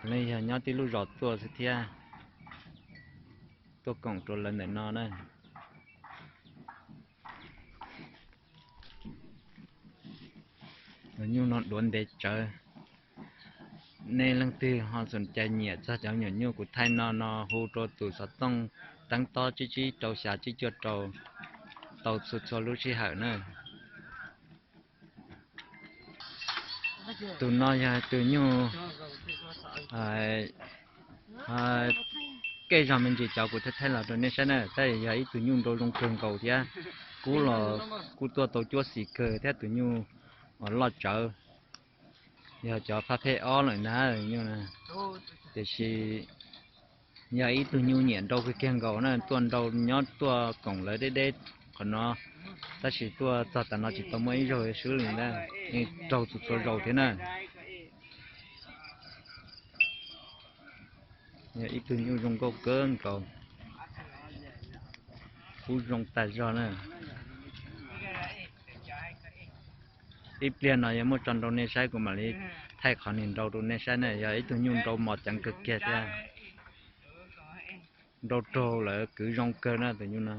Nej yog nyob tib lub zos tuaj xwb thiab, tuaj koom rau lawv ntawm no na. Nyuj no duav ntev tsawv. Nej leej twg ho xom cai nyiam txog cov nyuam nyuj kuv thaij no no hu rau tus xov tooj teeb tob tsib tsib rau xya tsib cuaj rau tau txhua txhua lub sij hawm na. Tus no yog tus nyuj kej zog me ntsis cov kuv thaij thaij los rau nej saib na, tab yog ib tug nyuj nrau zoo kawg nkaus thiab. Kub los kuj tuaj tau cuab xim kawg thiab, tus nyuj uas loj tsawv. Yog cov phaj phej ob lawm na, nyuj na. Tiam sis yog ib tug nyuj nyiam nrau kawg kiag nkaus na, tuaj nrau nyob tuaj koom lawv deb deb qhov no, tab sis tuaj txog tas no tsis tau muaj ib zaug swb li na, yeej raug txhua txhua zaus thiab na. Yog ib tug nyuj zoo nkauj kawg nkaus, kub zoo tag zog na. Ib pliag no yog muab tso nrau nej saib kuv mam li thaij qhov nws nrau rau nej saib na, yog ib tug nyuj nrau mos ceev kawg kiag thiab. Nrau raug lawv kwv zoo kawg na tus nyuj no.